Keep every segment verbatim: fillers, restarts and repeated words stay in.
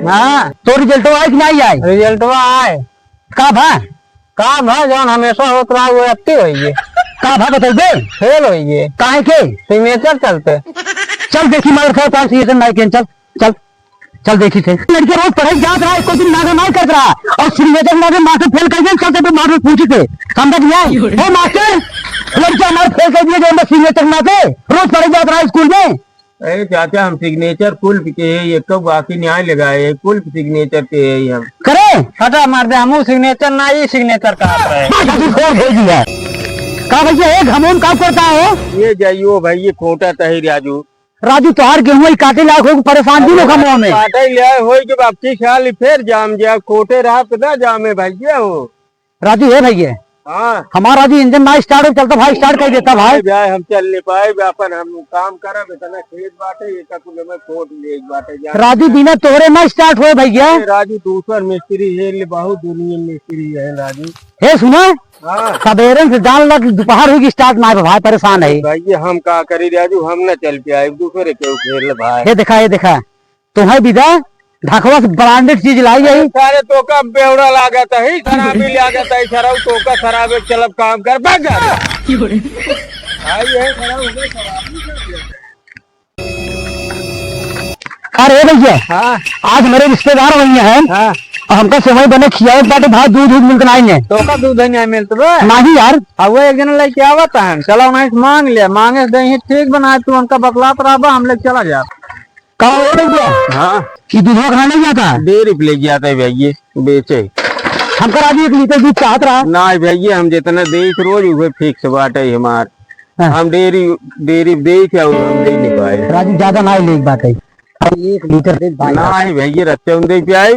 हाँ। तो रिजल्टवा आए कि नाहीं आए? रिजल्टवा आए। का भा? का भा, जौन हमेशा होत रहा, वो अबकी होइए। का भा बतइबे? फेल होइए। काहे के? सिग्नेचर चलते। चल देखी मार खाओ, कौन सिग्नेचर नाहीं केन, चल, चल, चल देखी थे। लड़के रोज पढ़े जात रहा, एको दिन नागा नाहीं करत रहा, और सिग्नेचर नागे मास्टर फेल कर गए, चल तो मास्टर पूछी थे, समझ गया? ओ मास्टर, लड़के हमारे फेल कर दिए, जो हम सिग्नेचर ना थे, रोज पढ़े जात रहा स्कूल में। अरे चाचा, हम सिग्नेचर कुल के है, एको बाकी न्याय लगाए है, कुल सिग्नेचर के है हम। करे? हटा मार दे, हमू सिग्नेचर ना, ई सिग्नेचर का आप रहे। बात अभी फोन भेज दिया। का भैया, एक हमून काम करता हो? ये जाइयो भाई, ये खोटा तही राजू। राजू, तोहार गेहूं ही काटे लायक हो, परेशान भी लोग हमून में। काटे ले आए होई कि बाप की साल फिर जाम जा, खोटे रात ना जामे भैया हो। राजू है भैया। हाँ। हमारा राजू इंजन ना स्टार्ट हो, चलता भाई, स्टार्ट कर देता भाई। भाई, भाई, हम चल नहीं पाए, अपन हम काम करब, इतना खेत बाटे, ये तक में खोट ले बाटे, जान राजू, बिना तोहरे ना स्टार्ट होए भैया। अरे राजू, दूसर मिस्त्री है, ले बहुत दुनिया मिस्त्री है राजू। हे सुनो, हाँ। सबेरन से जान ला कि दोपहर होगी, स्टार्ट ना है भाई, परेशान है। भाई, ये हम का करी राजू, हम ना चल पाए, दूसरे के उठेल भाई। ये देखा, ये देखा, तोहे बिदा ढकवा से ब्रांडेड चीज लाई है। अरे सारे तोका बेवड़ा लागत है, शराबी लागत है, सरऊ तोका शराबे चलब काम कर, भाग जा। क्यों रे? भाई ये सरऊ हो गए शराबी कर दिया। अरे भैया, हाँ। आज हमारे रिश्तेदार वही हैं। हाँ। और हमका समय बने खियावे बाटे भाई, दूध दूध मिलत नहीं है। तोका दूध नहीं मिलत बे? नहीं यार। अब वो एक जन लेके आवत है, चलो वहीं से मांग ले, मांगे से दे ही ठीक बनाए, तू उनका बकलात रहा, हम लेके चला जा। का हो भैया? हाँ। कि दूधवा कहाँ ले जाता है? डेयरी पे ले जाता है भैया, बेचे। हमका राजू एक लीटर दूध चाहत रहा। ना भैया, हम जितना दे रोज उहे फिक्स बाटे हमार। हाँ। हम डेयरी, डेयरी पे दे के और हम दे नहीं पाए। राजू ज्यादा ना ले बात है। अरे एक लीटर दे भाई। ना भैया, रच्चे उन दे पे आए।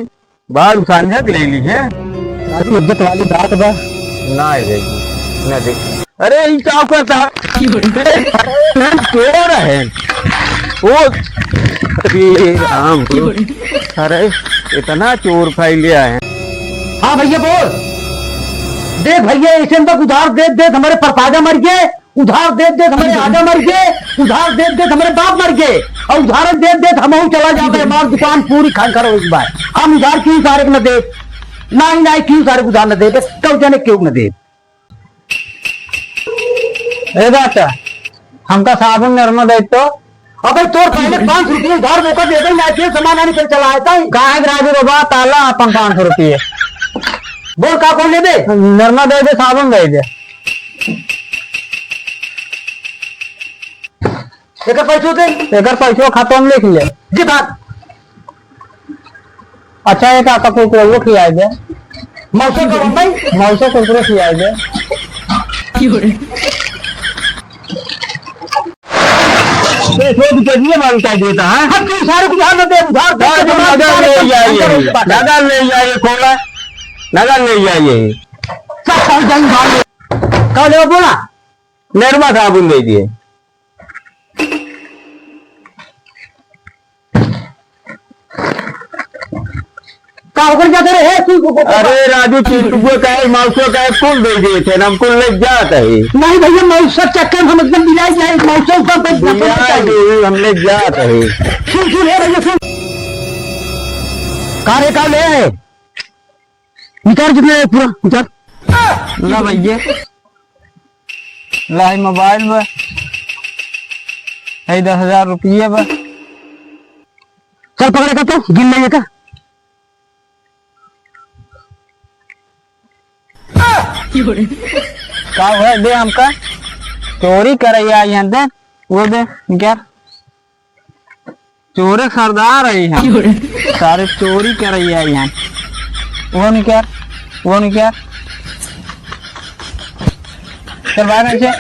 बाल सांझा के ले ली है। राजू, इज्जत वाली बात बा। ना है भाई, ना दे। अरे, ई का करता है? अरे, चोर है। ओ, अरे राम। अरे, इतना चोर फैलिया है। हाँ भैया, बोल। देख भैया, ऐसे में तो उधार दे दे, हमारे परपाजा मर गए। उधार देत देत हमरे आजा मर गए, उधार देत देत हमरे बाप मर गए, और उधारन देत देत हमहू चला जाबे। हमार दुकान पूरी खंखर हो इस बार। हम उधार क्यों सारे के न देब? नाही, नाही, क्यों सारे के उधार न देब? कब जाने क्यों न देब? ए चाचा, हमका साबुन निरमा दे तो। अबे तोर पहले पाँच सौ रुपये उधार मौका दे दे, ना के सामान आने फिर चला आता है। काहे के राजू बाबा, ताला अपन पाँच सौ रुपये। बोल का कौन ले दे? निरमा दे दे, साबुन दे दे। एकर पैसो दे। एकर पैसो खाता में लिख ले। जी बात। अच्छा, एक आका कुरकुरे वो खियाए दे। मौसा का भाई? मौसा कुरकुरे खियाए दे। ये छोटी चटनी मांगता देता है। हम क्यों सारे को उधार न दे, उधार दे, हाँ, तो नगद ले जाइए, नगद ले जाइए, खोला, नगद ले जाइए। सब सारे जान उधार ले। का लेवा बोला? निरमा साबुन दे दिए। का ओकर जाते रहे, तू अरे राजू, चिंटुआ का है, मौसो का है, कुल दे दिए थे, हम कुल ले जात है। नहीं भैया, मौसो चक्कर में हम एकदम बिलाई जाए, मौसो का कोई मतलब बिलाई नहीं। दे, हम ले जात है। सुन, सुन, ए भैया, सुन। का रे, का ले आए? निकाल जितने पूरा, निकाल। ला भैया। ला, ई मोबाइल बा, ई दस हजार रुपये बा। चल पकड़े का तो, गिन लेइए का। का हुआ, दे हमका। चोरी करे आई हैं, दे, वो दे, निकाल। चोरे सरदार है यहाँ। सारे चोरी करैया यहाँ। वो निकाल, वो निकाल। चल बाहर ऐसे।